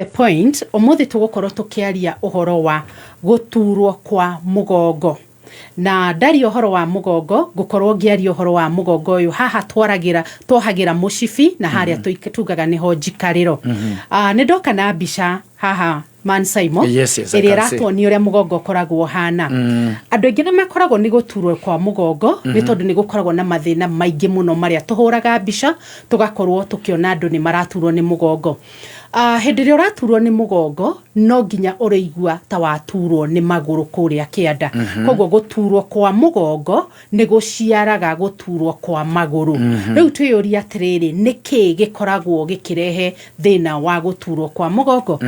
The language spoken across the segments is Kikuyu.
The point, ũmũthĩ tũgũkorwo tũkĩaria ũhoro wa gũturwo kwa mũgongo. Na ndaria ũhoro wa mũgongo, ngũkorwo ngĩaria ũhoro wa mũgongo ũyũ haha twaragĩra twohagĩra mũcibi na harĩa tugaga nĩho njikarĩro. Ah, nĩ ndoka na mbica haha, Man Simon, Yes, I ĩrĩa can see. ĩratuonia ũrĩa mũgongo ũkoragwo ũhana. Andũ aingĩ nĩ makoragwo nĩ gũturwo kwa mũgongo nĩ tondũ nĩ gũkoragwo na mathĩna maingĩ mũno marĩa tũhũraga mbica tũgakorwo tũkĩona andũ nĩ maraturwo nĩ mũgongo. Ah, hĩndĩ ĩrĩa ũraturwo nĩ mũgongo no nginya ũrĩigua ta waturwo nĩ magũrũ kũrĩa kĩanda. Koguo gũturwo kwa mũgongo nĩ gũciaraga gũturwo kwa magũrũ. Rĩu twĩyũrie atĩrĩrĩ, nĩ kĩĩ gĩkoragwo gĩkĩrehe thĩna wa gũturwo kwa mũgongo?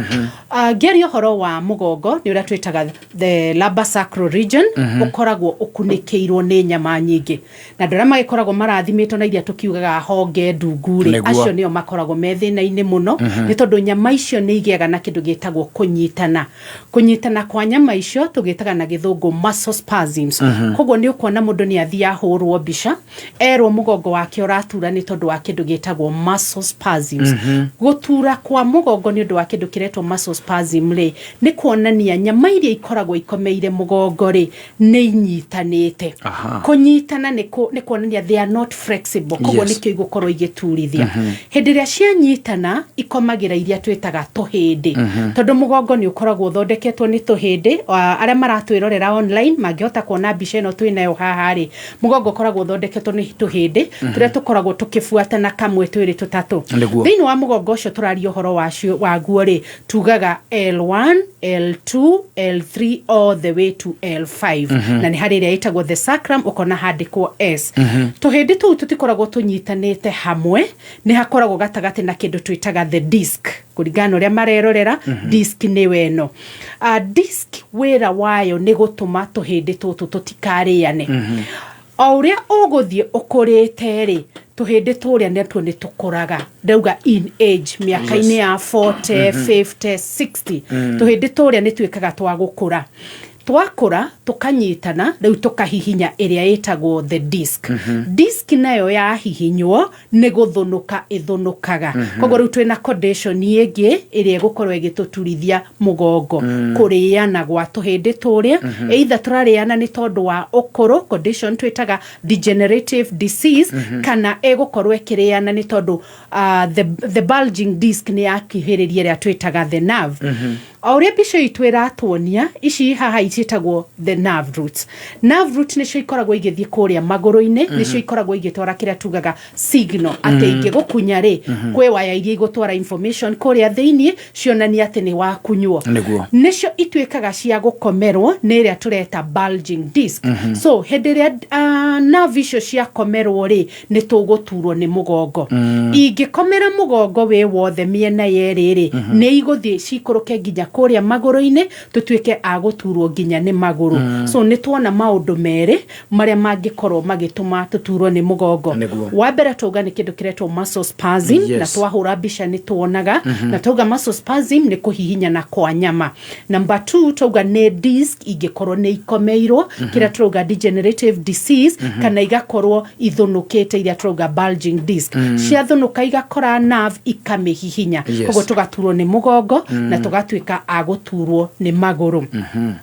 Ah, ngĩaria ũhoro wa mũgongo nĩ ũrĩa twĩtaga the lumbar sacral region, ũkoragwo ũkunĩkĩirwo nĩ nyama nyingĩ, na andũ arĩa magĩkoragwo marathimĩtwo na iria tũkiugaga honge ndungu rĩ, acio nĩo makoragwo me thĩna-inĩ mũno, nĩ tondũ nyama icio nĩ igĩaga na kĩndũ gĩtagwo kũnyitana. Kũnyitana kwa nyama icio tũgĩtaga na Gĩthũngũ muscle spasms. Koguo nĩ ũkuona mũndũ nĩ athiĩ ahũrwo mbica, erwo mũgongo wake ũratura nĩ tondũ wa kĩndũ gĩtagwo muscle spasms. Gũtura kwa mũgongo nĩ ũndũ wa kĩndũ kĩretwo muscle spasm rĩ, nĩ kuonania nyama iria ikoragwo ikomeire mũgongo rĩ, nĩ inyitanĩte. Kũnyitana nĩ kuonania they are not flexible, koguo nĩkĩo igũkorwo igĩturithia. Hĩndĩ ĩrĩa cianyitana ikomagĩra iria twĩtaga tũhĩndĩ, tondũ mũgongo nĩ ũkoragwo ũthondeketwo nĩ tũhĩndĩ. Arĩa maratwĩrorera online mangĩhota kuona mbica ĩno twĩnayo haha rĩ, mũgongo ũkoragwo ũthondeketwo nĩ tũhĩndĩ tũrĩa tũkoragwo tũkĩbuatana, kamwe, twĩrĩ, tũtatũ. Thĩinĩ wa mũgongo ũcio tũraria ũhoro wacio waguo rĩ, tugaga L1, L2, L3 all the way to L5, na nĩ harĩ ĩrĩa ĩtagwo the sacrum, ũkona handĩkwo S. Tũhĩndĩ tũu tũtikoragwo tũnyitanĩte hamwe, nĩ hakoragwo gatagatĩ na kĩndũ twĩtaga the disc. Kũringana na ũrĩa marerorera, disc nĩwe ĩno. Disc wĩra wayo nĩ gũtũma tũhĩndĩ tũtũ tũtikarĩane. O ũrĩa ũgũthiĩ ũkũrĩte rĩ, tũhĩndĩ tũrĩa natuo nĩ tũkũraga. Ndauga in age, mĩaka-inĩ ya 40, 50, 60, tũhĩndĩ tũrĩa nĩ tuĩkaga twa gũkũra. Twakũra tũkanyitana, rĩu tũkahihinya ĩrĩa ĩtagwo the disc. Disc nayo yahihinywo nĩ gũthũnũka ĩthũnũkaga. Koguo rĩu twĩna condition ĩngĩ ĩrĩa ĩgũkorwo ĩgĩtũturithia mũgongo, kũrĩana gwa tũhĩndĩ tũrĩa. Either tũrarĩana nĩ tondũ wa ũkũrũ, condition twĩtaga degenerative disease, kana ĩgũkorwo ĩkĩrĩana nĩ tondũ the bulging disc nĩ yakuhĩrĩria ĩrĩa twĩtaga the nerve. O ũrĩa mbica itũ ĩratuonia, ici haha ciĩtagwo the nerve roots. Nerve root nĩcio ikoragwo igĩthiĩ kũrĩa magũrũ-inĩ, nĩcio ikoragwo igĩtwara kĩrĩa tugaga signal atĩ ingĩgũkunya rĩ, kwĩ waya iria igũtwara information kũrĩa thĩiniĩ cionania atĩ nĩ wakunywo. Nĩcio ituĩkaga cia gũkomerwo nĩ ĩrĩa tũreta bulging disc. So hĩndĩ ĩrĩa nerve icio ciakomerwo rĩ, nĩ tũgũturwo nĩ mũgongo. Ingĩkomera mũgongo wĩ wothe mĩena yerĩ rĩ, nĩ igũthiĩ cikũrũke nginya kũrĩa magũrũ-inĩ, tũtuĩke a gũturwo nginya nĩ magũrũ. So nĩ tuona maũndũ merĩ marĩa mangĩkorwo magĩtũma tũturwo nĩ mũgongo. Wa mbere twauga nĩ kĩndũ kĩretwo muscle spasm, na twahũra mbica nĩ tuonaga, na twauga muscle spasm nĩ kũhihinyana kwa nyama. Number two twauga nĩ disc ingĩkorwo nĩ ikomeirwo, kĩrĩa tũrauga degenerative disease, kana igakorwo ithũnũkĩte, iria tũrauga bulging disc. Ciathũnũka igakora nerve ikamĩhihinya. Koguo tũgaturwo nĩ mũgongo na tũgatuĩka a gũturwo nĩ magũrũ.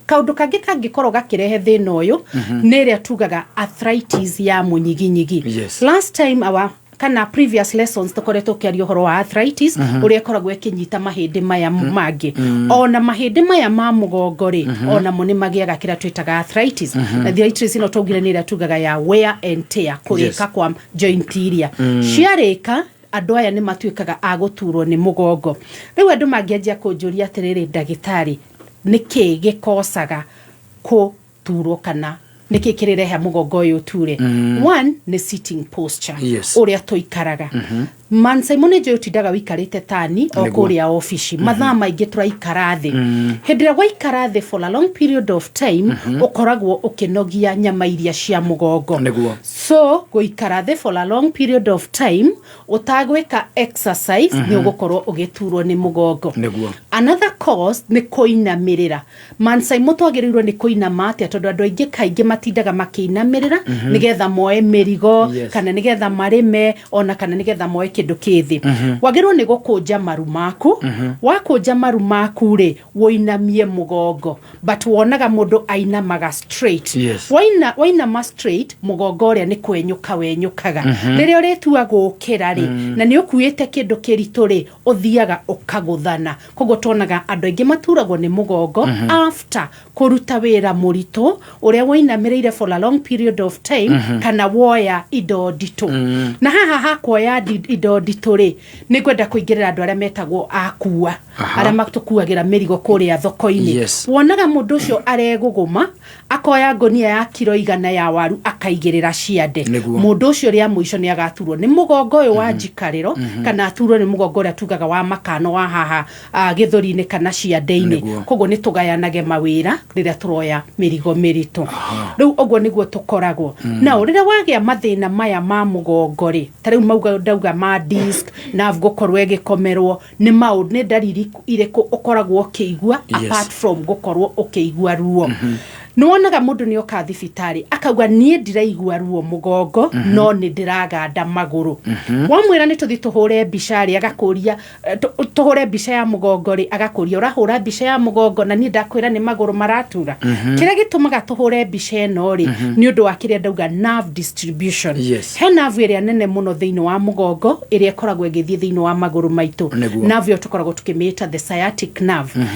Kaũndũ kangĩ kangĩkorwo gakĩrehe thĩna ũyũ nĩ ĩrĩa tugaga arthritis ya mũnyiginyigi. Last time our kana previous lessons tũkoretwo ũkĩaria ũhoro wa arthritis, ũrĩa ĩkoragwo ĩkĩnyita mahĩndĩ maya mangĩ. Ona mahĩndĩ maya ma mũgongo rĩ, onamo nĩ magĩaga kĩrĩa twĩtaga arthritis. Na arthritis ĩno twaugire nĩ ĩrĩa tugaga ya wear and tear, kũrĩka kwa joint iria ciarĩka. Andũ aya nĩ matuĩkaga a gũturwo nĩ mũgongo. Rĩu andũ mangĩanjia kũnjũria atĩrĩrĩ, "Ndagĩtarĩ, nĩ kĩĩ gĩkocaga kũturwo kana nĩkĩ kĩrĩrehe mũgongo ũyũ ũture?" One nĩ sitting posture, ũrĩa tũikaraga. Man Simon, nĩ njũĩ ũtindaga ũikarĩte tani o kũrĩa obici mathaa maingĩ, tũraikara thĩ. Hĩndĩ ĩrĩa waikara thĩ for a long period of time, ũkoragwo ũkĩnogia nyama iria cia mũgongo. So gũikara thĩ for a long period of time ũtagwĩka exercise, nĩ ũgũkorwo ũgĩturwo nĩ mũgongo. Another cause nĩ kũinamĩrĩra. Man Simon, twagĩrĩirwo nĩ kũinama atĩa? Tondũ andũ aingĩ kaingĩ matindaga makĩinamĩrĩra nĩgetha moe mĩrigo, kana nĩgetha marĩme, ona kana nĩgetha moe kĩndũ. kĩndũ kĩ thĩ. Wagĩrĩirwo nĩ gũkũnja maru maku. Wakũnja maru maku rĩ, wũinamie mũgongo, but wonaga mũndũ ainamaga straight. Wainama straight, mũgongo ũrĩa nĩ kwenyũka wenyũkaga. Rĩrĩa ũrĩtua gũkĩra rĩ, na nĩ ũkuĩte kĩndũ kĩritũ rĩ, ũthiaga ũkagũthana. Koguo tuonaga andũ aingĩ maturagwo nĩ mũgongo after kũruta wĩra mũritũ ũrĩa woinamĩrĩire for a long period of time, kana woya indo nditũ. Na haha hakuoya indo nditũ rĩ, nĩ ngwenda kũingĩrĩra andũ arĩa metagwo akua, arĩa matũkuagĩra mĩrigo kũrĩa thoko-inĩ. Wonaga mũndũ ũcio aregũgũma, akoya ngũnia ya kiro 100 ya waru, akaigĩrĩra ciande. Mũndũ ũcio rĩa mũico nĩ agaturwo nĩ mũgongo ũyũ wa njikarĩro, kana aturwo nĩ mũgongo ũrĩa tugaga wa makano wa haha gĩthũri-inĩ kana ciande-inĩ. Koguo nĩ tũgayanage mawĩra rĩrĩa tũroya mĩrigo mĩritũ. Rĩu ũguo nĩguo tũkoragwo nao. Rĩrĩa wagĩa mathĩna maya ma mũgongo rĩ, ta rĩu mauga ndauga ma disc, nerve gũkorwo ĩgĩkomerwo, nĩ maũndũ, nĩ ndariri irĩkũ ũkoragwo ũkĩigua apart from gũkorwo ũkĩigua ruo? Nĩ wonaga mũndũ nĩ oka thibitarĩ akauga, "Niĩ ndiraigua ruo mũgongo, no nĩ ndĩraganda magũrũ." Wamwĩra nĩ tũthiĩ tũhũre mbica rĩ, agakũria, tũhũre mbica ya mũgongo rĩ, agakũria, "Ũrahũra mbica ya mũgongo na niĩ ndakwĩra nĩ magũrũ maratura?" Kĩrĩa gĩtũmaga tũhũre mbica ĩno rĩ, nĩ ũndũ wa kĩrĩa ndauga, nerve distribution. He nerve ĩrĩa nene mũno thĩinĩ wa mũgongo ĩrĩa ĩkoragwo ĩgĩthiĩ thĩinĩ wa magũrũ maitũ. Nerve ĩyo tũkoragwo tũkĩmĩĩta the sciatic nerve.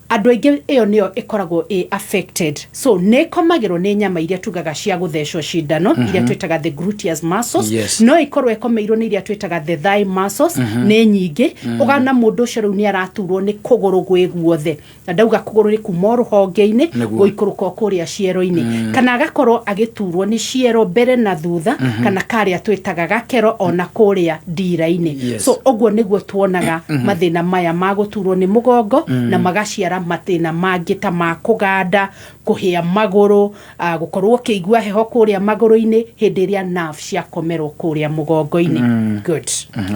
Andũ aingĩ ĩyo nĩyo ĩkoragwo ĩ affected, so nĩ ĩkomagĩrwo nĩ nyama iria tugaga cia gũthecwo cindano, iria twĩtaga the gluteus muscles. No ĩkorwo ĩkomeirwo nĩ iria twĩtaga the thigh muscles. Nĩ nyingĩ. Ũgana mũndũ ũcio rĩu nĩ araturwo nĩ kũgũrũ gwĩ guothe, na ndauga kũgũrũ nĩ kuma o rũhonge-inĩ gũikũrũka o kũrĩa ciero-inĩ, kana agakorwo agĩturwo nĩ ciero mbere na thutha, kana karĩa twĩtaga gakero ona kũrĩa ndira-inĩ. So ũguo nĩguo tuonaga mathĩna maya ma gũturwo nĩ mũgongo, na magaciara mathĩna mangĩ ta ma kũganda, kũhĩa magũrũ, gũkorwo ũkĩigua heho kũrĩa magũrũ-inĩ hĩndĩ ĩrĩa nerve ciakomerwo kũrĩa mũgongo-inĩ. Good.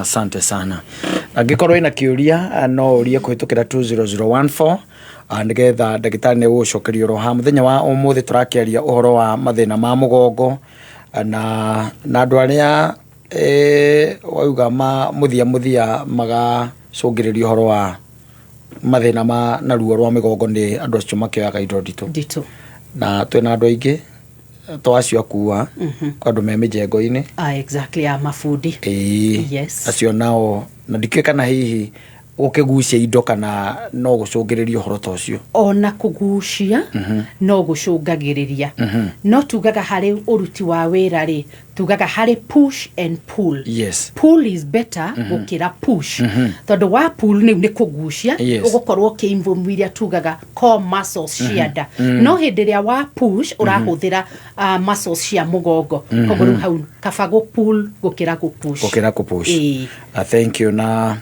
Asante sana. Angĩkorwo ĩna kĩũria, no ũrie kũhĩtũkĩra 20014, nĩgetha ndagĩtarĩ nĩ gũgũcokeria oro ha. Mũthenya wa ũmũthĩ tũrakĩaria ũhoro wa mathĩna ma mũgongo, na andũ arĩa wauga ma mũthia mũthia magacũngĩrĩria ũhoro wa mathĩna ma na ruo rwa mĩgongo nĩ andũ acio makĩoyaga indo nditũ. Nditũ. Na twĩna andũ aingĩ to acio akua, andũ me mĩjengo-inĩ. Ah, exactly, ya mabundi. Acio nao, na ndikĩũĩ kana hihi gũkĩgucia indo kana no gũcũngĩrĩrie ũhoro ta ũcio. Ona kũgucia no gũcũngagĩrĩria, no tugaga harĩ ũruti wa wĩra rĩ, tugaga harĩ push and pull. Pull is better gũkĩra push, tondũ wa pull nĩu nĩ kũgucia, ũgũkorwo ũkĩ-involve iria tugaga core muscles cia nda, no hĩndĩ ĩrĩa wa push ũrahũthĩra muscles cia mũgongo. Koguo rĩu hau kaba gũ pull gũkĩra gũ push. Gũkĩra kũ push. Ĩĩ. Thank you. Na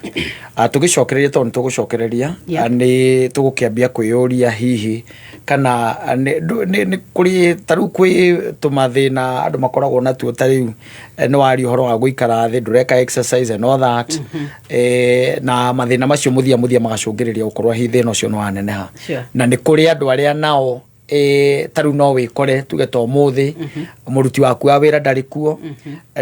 tũgĩcokereria, tondũ nĩ tũgũcokereria, nĩ tũgũkĩambia kwĩyũria hihi kana nĩ kũrĩ ta rĩu kwĩ tũmathĩna andũ makoragwo natuo. Ta rĩu nĩ waria ũhoro wa gũikara thĩ, ndũreka exercise and all that, na mathĩna macio mũthia mũthia magacũngĩrĩria gũkorwo hihi thĩna ũcio nĩ waneneha. Na nĩ kũrĩ andũ arĩa nao ta rĩu no wĩkore, tuge ta ũmũthĩ mũruti waku wa wĩra ndarĩ kuo,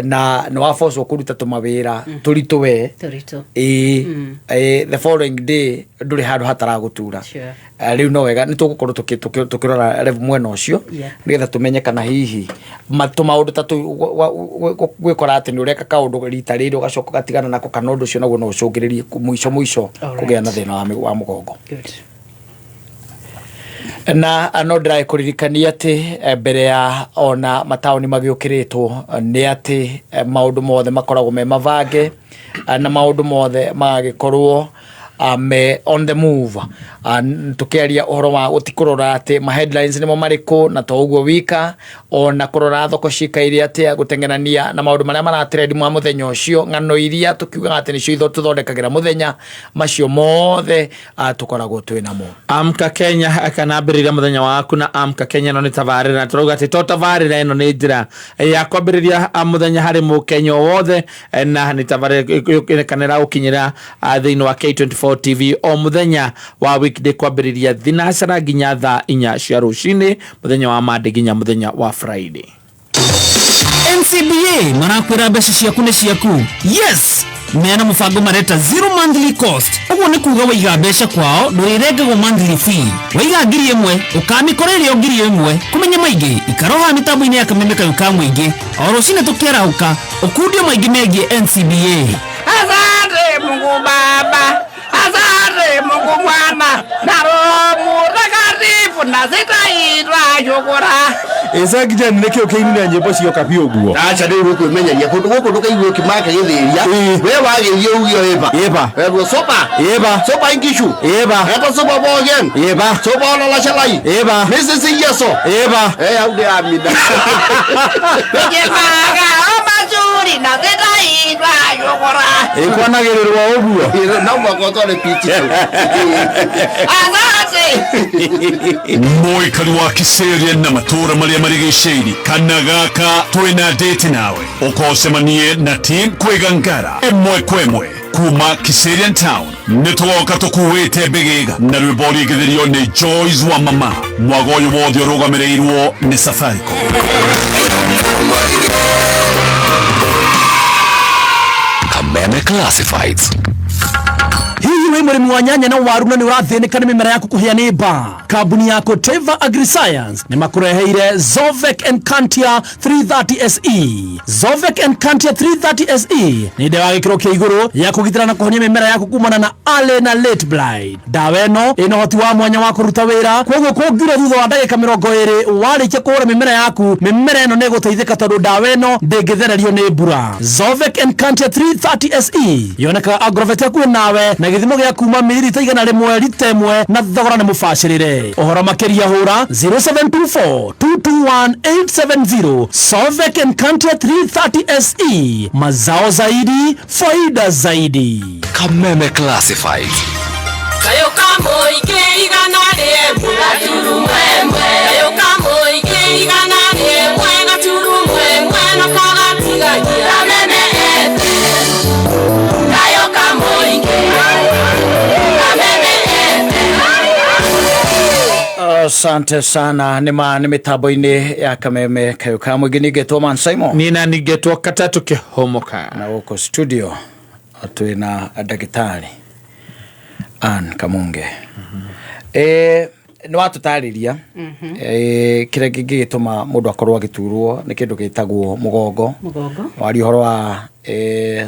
na nĩ wabocwo kũruta tũmawĩra tũritũ we. Tũritũ. Ĩ the following day ndũrĩ handũ hataragũtura. Rĩu no wega nĩ tũgũkorwo tũkĩrora level mwena ũcio, nĩgetha tũmenye kana hihi tũmaũndũ ta tũu, gwĩkora atĩ nĩ ũreka kaũndũ rita rĩrĩ ũgacoka ũgatigana nako, kana ũndũ ũcio naguo no ũcũngĩrĩrie mũico mũico kũgĩa na thĩna wa mũgongo. Good. Na no ndĩragĩkũririkania atĩ mbere ya ona mataũni magĩũkĩrĩtwo, nĩ atĩ maũndũ mothe makoragwo me mabange, na maũndũ mothe magagĩkorwo me on the move. Tũkĩaria ũhoro wa gũtikũrora atĩ ma headlines nĩmo marĩkũ, na to ũguo wika, ona kũrora thoko cikaire atĩa, gũteng'erania na maũndũ marĩa maratrend ma mũthenya ũcio, ng'ano iria tũkiugaga atĩ nĩcio tũthondekagĩra mũthenya, macio mothe tũkoragwo twĩ namo. Amka Kenya, kana ambĩrĩria mũthenya waku na Amka Kenya. Ĩno nĩ tabarĩra na tũrauga atĩ to tabarĩra, ĩno nĩ njĩra ya kwambĩrĩria mũthenya harĩ mũkenya o wothe, na nĩ tabarĩra kana ĩragũkinyĩra thĩinĩ wa K24 TV o mũthenya wa weekday kwambĩrĩria thinacara nginya thaa 4 cia rũcinĩ, mũthenya wa Monday nginya mũthenya wa Friday. NCBA marakwĩra mbeca ciaku nĩ ciaku. Yes. Mena mũbango mareta zero monthly cost. Ũguo nĩ kuga waiga mbeca kwao ndũrĩrengagwo monthly fee. Waiga 1000 ũkamĩkora ĩrĩ o 1000. Kũmenya maingĩ ikaroha mĩtambo-inĩ ya Kameme Kayũ ka Mũingĩ o rũcinĩ tũkĩarahũka ũkundio maingĩ megiĩ NCBA. Asante Mungu Baba, asante Mungu Mwana, na Roho Mtakatifu, na sitaitwa shukura. Ĩca kijani nĩkĩ ũkĩinire nyĩmbo cioka biũ ũguo? Aca rĩu ũkwĩmenyeria kũndũ gũkũ ndũkaigua ũkĩmaka gĩthĩria. Ĩĩ. We wagĩrie uge ĩba. Ĩba. Weruo sopa. Ĩba. Sopa inkishu. Ĩba. Eta sopa pookin. Ĩba. Sopa olalashe lai. Ĩba. Misisiyeso. Ĩba. Eh, au nĩ amina. Maka mazuri na sitaitwa shukura. Ĩkwanagĩrĩrwo ũguo. No mwaka ũtware pichi tu. Asante. Mũikari wa Kiserian na matũũra marĩa marigicĩirie kana gaka twĩna date nawe ũkocemanie na team Kwĩgangara ĩmwe kwa ĩmwe kuma Kiserian Town nĩ tũgoka tũkuĩte mbĩgĩga na rwĩmbo rĩngĩthĩrio nĩ Joyce wa mama. Mwago ũyũ wothe ũrũgamĩrĩirwo nĩ Safaricom. Kameme Classifieds. Hihi wĩ mũrĩmi wa nyanya na waru na nĩ ũrathĩnĩka nĩ mĩmera yaku kũhĩa nĩ mbaa? Kambuni ya Corteva Agriscience nĩ makũreheire Zovec Encantia 330 SE. Zovec Encantia 330 SE nĩ ndawa ya gĩkĩro kĩa igũrũ ya kũgitĩra na kũhonia mĩmera yaku kumana na early na late blight. Ndawa ĩno ĩna ũhoti wa mwanya wa kũruta wĩra, koguo kũngiura thutha wa ndagĩka 20 warĩkia kũhũra mĩmera yaku, mĩmera ĩno nĩ ĩgũteithĩka tondũ ndawa ĩno ndĩngĩthererio nĩ mbura. Zovec Encantia 330 SE yonekaga agrovet hakuhĩ nawe na gĩthimo gĩa kuma mililita 100 rita 1 na thogora nĩ mũbacĩrĩre. Ũhoro makĩria hũra 0724 221 870. Sovec Encantia 330 SE, mazao zaidi, faida zaidi. Kameme Classifieds. Kayo kamũingĩ 101 gaturumwemwe. Kayo kamũingĩ 101 gaturumwemwe nako gatigagia Kameme FM. Kayo kamũingĩ Kameme FM. Asante sana nĩ ma nĩ mĩtambo-inĩ ya Kameme Kayũ ka Mũingĩ ningĩtwo Man Simon Nina ningetwo katatu kĩhomoka. Na gũkũ studio twĩna ndagĩtarĩ Ann Kamunge. Nĩ watũtarĩria kĩrĩa kĩngĩgĩtũma mũndũ akorwo agĩturwo nĩ kĩndũ gĩtagwo mũgongo. Mũgongo. Waria ũhoro wa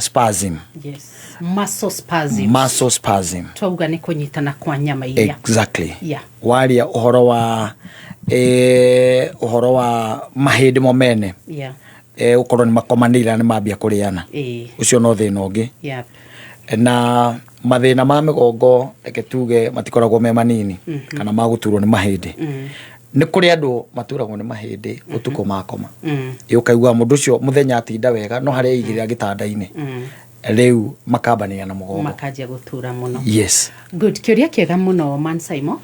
spasm. Yes, muscle spasm. Muscle spasm. Twauga nĩ kũnyitana kwa nyama iria. Exactly. Yeah. Waria ũhoro wa ũhoro wa mahĩndĩ mo mene. Yeah. Ũkorwo nĩ makomanĩire na nĩ mambia kũrĩana. Ũcio no thĩna ũngĩ. Yeah. Na mathĩna ma mĩgongo reke tuge matikoragwo me manini kana ma gũturwo nĩ mahĩndĩ. Nĩ kũrĩ andũ maturagwo nĩ mahĩndĩ ũtukũ makoma. Ĩ ũkaigua mũndũ ũcio mũthenya atinda wega no harĩa aigĩrĩra gĩtanda-inĩ rĩu makambania na mũgongo. Makanjia gũtura mũno. Yes. Good, kĩũria kĩega mũno Man Simon,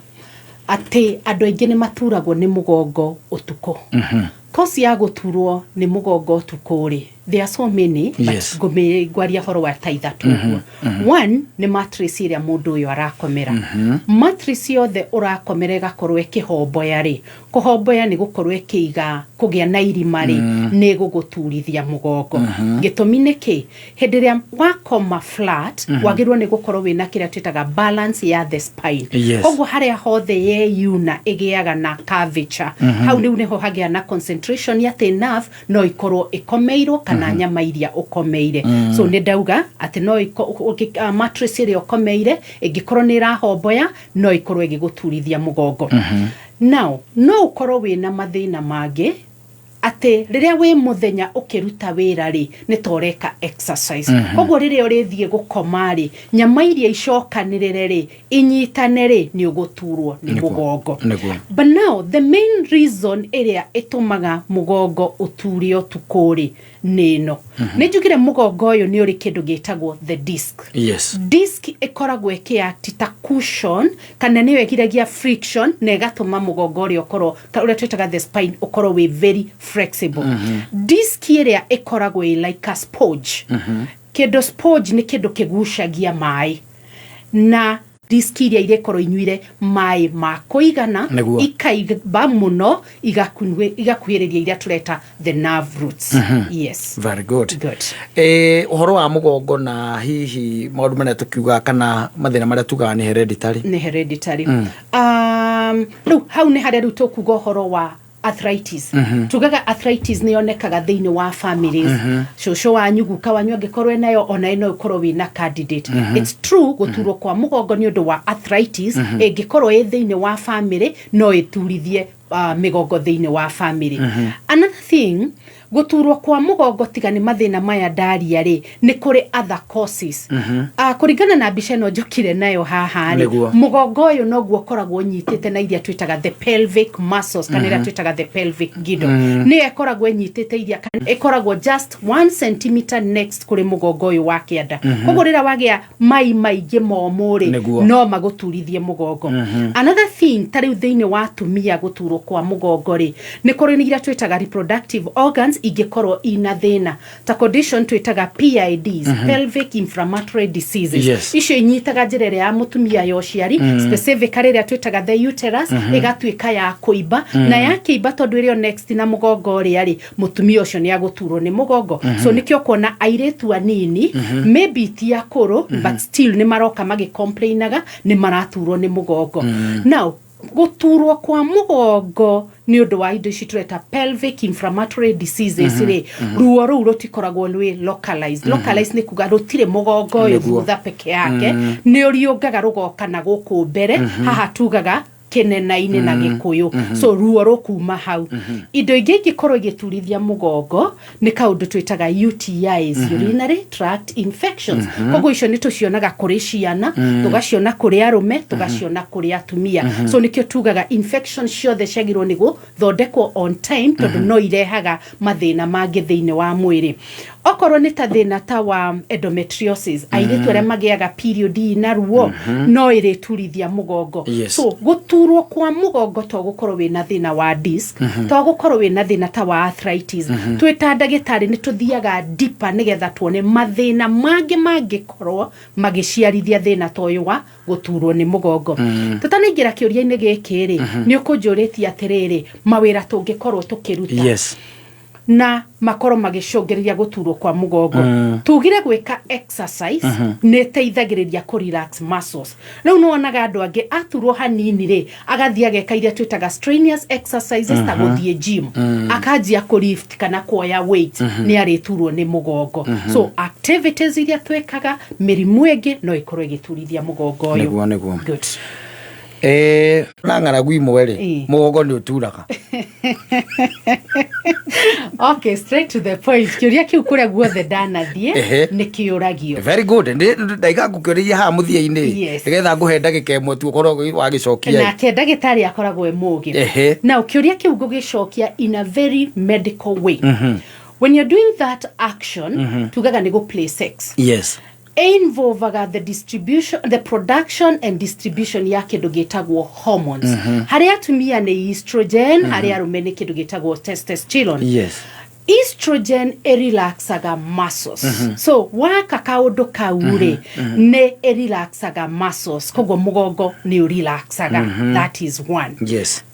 atĩ andũ aingĩ nĩ maturagwo nĩ mũgongo ũtukũ. Kosi ya gũturwo nĩ mũgongo ũtukũ rĩ, there are so many, but Yes. ngwaria ũhoro wa ta ithatũ ũguo. One nĩ mattress ĩrĩa mũndũ ũyũ arakomera. Mattress yothe ũrakomera ĩgakorwo ĩkĩhomboya rĩ, kũhomboya nĩ gũkorwo ĩkĩiga kũgĩa na irima rĩ, nĩ ĩgũgũturithia mũgongo. Gĩtũmi nĩ kĩ? Hĩndĩ ĩrĩa wakoma flat, wagĩrĩirwo nĩ gũkorwo wĩna kĩrĩa twĩtaga balance ya the spine. Yes. Koguo harĩa hothe yeyuna ĩgĩaga na curvature. Hau rĩu nĩho hagĩa na concentration ya atĩ nerve no ikorwo ĩkomeirwo kana nyama iria ũkomeire. So nĩ ndauga atĩ no mattress ĩrĩa ũkomeire ĩngĩkorwo nĩ ĩrahomboya no ĩkorwo ĩgĩgũturithia mũgongo. Now no ũkorwo wĩna mathĩna mangĩ atĩ rĩrĩa wĩ mũthenya ũkĩruta wĩra rĩ, nĩ ta ũreka exercise. Koguo rĩrĩa ũrĩthiĩ gũkoma rĩ, nyama iria icokanĩrĩre rĩ, inyitane rĩ, nĩ ũgũturwo nĩ mũgongo. Nĩguo. But now the main reason ĩrĩa ĩtũmaga mũgongo ũture ũtukũ rĩ nĩ ĩno. Nĩ njugire mũgongo ũyũ nĩ ũrĩ kĩndũ gĩtagwo the disc. Yes. Disc ĩkoragwo ĩkĩact ta cushion kana nĩyo ĩgiragia friction na ĩgatũma mũgongo ũrĩa ũkorwo ũrĩa twĩtaga the spine ũkorwo wĩ very flexible. Disc ĩrĩa ĩkoragwo ĩ like a sponge. Kĩndũ sponge nĩ kĩndũ kĩgucagia maĩ na Disc iria irĩkorwo inyuire maĩ ma kũigana, Nĩguo. ikaimba mũno, igakuhĩrĩria iria tũreta the nerve roots. Yes. Very good. Good. Ũhoro wa mũgongo na hihi maũndũ marĩa tũkiugaga kana mathĩna marĩa tugaga nĩ hereditary. Nĩ hereditary. Rĩu hau nĩ harĩa rĩu tũkuga ũhoro wa arthritis. Tugaga arthritis nĩ yonekaga thĩinĩ wa families. Cũcũ wanyu, guka wanyu angĩkorwo enayo, ona no ũkorwo wĩna candidate. It's true, gũturwo kwa mũgongo nĩ ũndũ wa arthritis ĩngĩkorwo ĩ thĩinĩ wa family no ĩturithie mĩgongo thĩinĩ wa family. Another thing, gũturwo kwa mũgongo tiga nĩ mathĩna maya ndaria rĩ, nĩ kũrĩ other causes. Kũringana na mbica ĩno njũkire nayo haha rĩ, Nĩguo. mũgongo ũyũ noguo ũkoragwo ũnyitĩte na iria twĩtaga the pelvic muscles, kana iria twĩtaga the pelvic girdle, nĩyo ĩkoragwo ĩnyitĩte iria, kana ĩkoragwo just 1 centimeter next kũrĩ mũgongo ũyũ wa kĩanda. Koguo rĩrĩa wagĩa mai maingĩ momũ rĩ, Nĩguo. no magũturithie mũgongo. Another thing, ta rĩu thĩinĩ wa atumia gũturwo kwa mũgongo rĩ, nĩ kũrĩ iria twĩtaga reproductive organs ingĩkorwo ina thĩna, ta condition twĩtaga PIDs, pelvic inflammatory diseases. Icio inyitaga njĩra ĩrĩa ya mũtumia ya ũciari, specifically ĩrĩa twĩtaga the uterus, ĩgatuĩka ya kũimba, na yakĩimba, tondũ ĩrĩ o next na mũgongo ũrĩa rĩ, mũtumia ũcio nĩ agũturwo nĩ mũgongo. So nĩkĩo kuona airĩtu anini, maybe ti akũrũ, but still nĩ maroka magĩcomplainaga nĩ maraturwo nĩ mũgongo. Now gũturwo kwa mũgongo nĩ ũndũ wa indo ici tũreta pelvic inflammatory diseases rĩ, ruo rũu rũtikoragwo rwĩ localized. Localized nĩ kuga rũtirĩ mũgongo ũyũ Nĩguo. thutha peke yake, nĩ ũriũngaga rũgoka na gũkũ mbere, haha tugaga kĩnena-inĩ na Gĩkũyũ. So ruo rũkuma hau. Indo ingĩ ingĩkorwo igĩturithia mũgongo nĩ kaũndũ twĩtaga UTIs, urinary tract infections. Koguo icio nĩ tũcionaga kũrĩ ciana, tũgaciona kũrĩ arũme, tũgaciona kũrĩ atumia. So nĩkĩo tugaga infection ciothe ciagĩrĩirwo nĩ gũthondekwo on time, tondũ no irehaga mathĩna mangĩ thĩinĩ wa mwĩrĩ. Okorwo nĩ ta thĩna ta wa endometriosis, airĩtu arĩa magĩaga period na ruo, no ĩrĩturithia mũgongo. So gũturwo kwa mũgongo to gũkorwo wĩna thĩna wa disc, to gũkorwo wĩna thĩna ta wa arthritis. Twĩ ta ndagĩtarĩ nĩ tũthiaga deeper nĩgetha tuone mathĩna mangĩ mangĩkorwo magĩciarithia thĩna ta ũyũ wa gũturwo nĩ mũgongo. Tũtanaingĩra kĩũria-inĩ gĩkĩ rĩ, nĩ ũkũnjũrĩtie atĩrĩrĩ, mawĩra tũngĩkorwo tũkĩruta na makorwo magĩcũngĩrĩria gũturwo kwa mũgongo. Tugire gwĩka exercise nĩ ĩteithagĩrĩria kũ relax muscles. Rĩu nĩ wonaga andũ angĩ aturwo hanini rĩ, agathiĩ ageka iria twĩtaga strenuous exercises, ta gũthiĩ gym, akanjia kũ lift kana kuoya weight, nĩ arĩturwo nĩ mũgongo. So activities iria twĩkaga, mĩrimũ ĩngĩ no ĩkorwo ĩgĩturithia mũgongo ũyũ. Nĩguo. Good. Na ng'aragu imwe rĩ, mũgongo nĩ ũturaga? Okay, straight to the point. Kĩũria kĩu kũrĩa guothe ndanathiĩ nĩ kĩũragio. Very good. Ndaiga ngũkĩũrĩria haha mũthia-inĩ, nĩgetha ngũhe ndagĩka ĩmwe tu ũkorwo wagĩcokia. Nake ndagĩtarĩ akoragwo e mũgĩ. Now kĩũria kĩu ngũgĩcokia in a very medical way. When you're doing that action, tugaga nĩ gũ play sex, involvaga the distribution, the production and distribution ya kĩndũ gĩtagwo hormones. Harĩ atumia nĩ estrogen, harĩ arũme nĩ kĩndũ gĩtagwo testosterone. Estrogen ĩrelaxaga muscles. So waka kaũndũ kau rĩ, nĩ ĩrelaxaga muscles, koguo mũgongo nĩ ũrelaxaga. That is one.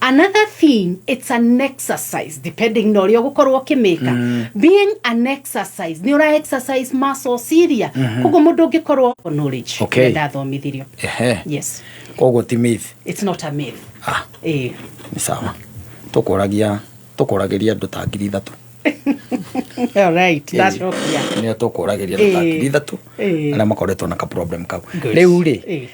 Another thing, it's an exercise, depending na ũrĩa ũgũkorwo ũkĩmĩka. Being an exercise, nĩ ũra exercise muscles iria, koguo mũndũ ũngĩkorwo knowledge ĩrĩa ndathomithirio. Yes. Koguo ti myth. It's not a myth. Ah. Eh. Nĩ sawa, tũkũragia tũkũragĩria andũ ta 3000. All right, ndacokia. Nĩo tũkũragĩria andũ ta 3000 arĩa makoretwo na ka problem kau. Good. Rĩu rĩ,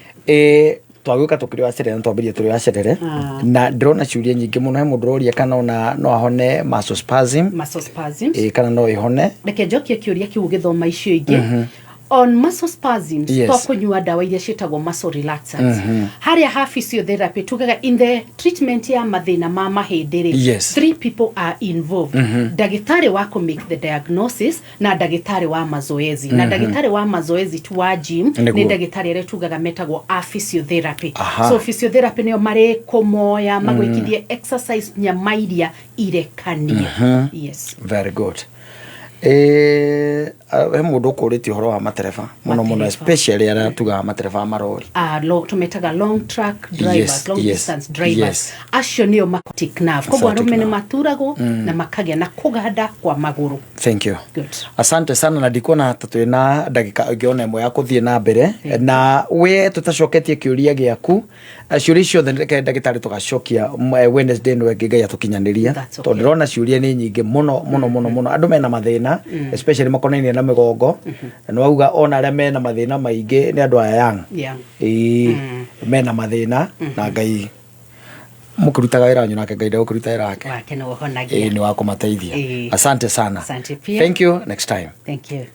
twagĩũka tũkĩrĩ wa cerere na twambĩrĩria tũrĩ wa cerere, na ndĩrona ciũria nyingĩ mũno. He mũndũ ũroria kana ona no ahone muscle spasm. Muscle spasms. Kana no ĩhone. Reke njokie kĩũria kĩu ũgĩthoma icio ingĩ. On muscle spasms, to kũnyua ndawa iria ciĩtagwo muscle relaxants. Harĩa ha physiotherapy tugaga in the treatment ya mathĩna ma mahĩndĩ rĩ, three people are involved: ndagĩtarĩ wa kũ make the diagnosis, na ndagĩtarĩ wa mazoezi, na ndagĩtarĩ wa mazoezi tu wa gym nĩ ndagĩtarĩ arĩa tugaga metagwo a physiotherapy. So physiotherapy nĩo marĩ kũmoya magwĩkithie exercise nyama iria irekanie. Yes. Very good. He mũndũ ũkũrĩtie ũhoro wa matereba mũno mũno, Matereba. especially arĩa tugaga matereba a marori. Tũmetaga long track drivers, long distance drivers. Acio nĩo sciatic nerve, koguo Sciatic arũme nĩ nerve. maturagwo na makagĩa na kũganda kwa magũrũ. Thank you. Good. Asante sana, na ndikuona ta twĩna ndagĩka ĩngĩ ona ĩmwe ya kũthiĩ na mbere na we tũtacoketie kĩũria gĩaku. Ciũria ciothe reke ndagĩtarĩ tũgacokia Wednesday ĩno ĩngĩ Ngai atũkinyanĩria. That's okay. Tondũ ndĩrona ciũria nĩ nyingĩ mũno mũno mũno mũno, andũ mena mathĩna especially makonainie na mĩgongo, na nĩwauga ona arĩa mena mathĩna maingĩ nĩ andũ aya young. Ĩĩ, mena mathĩna, na Ngai mũkĩrutaga wĩra wanyu nake Ngai ndegũkĩruta wĩra wake. Wake nĩ Ĩĩ, ũhonagia. nĩ wa kũmateithia. Ĩĩ. Asante sana. Asante pia. Thank you, next time. Thank you.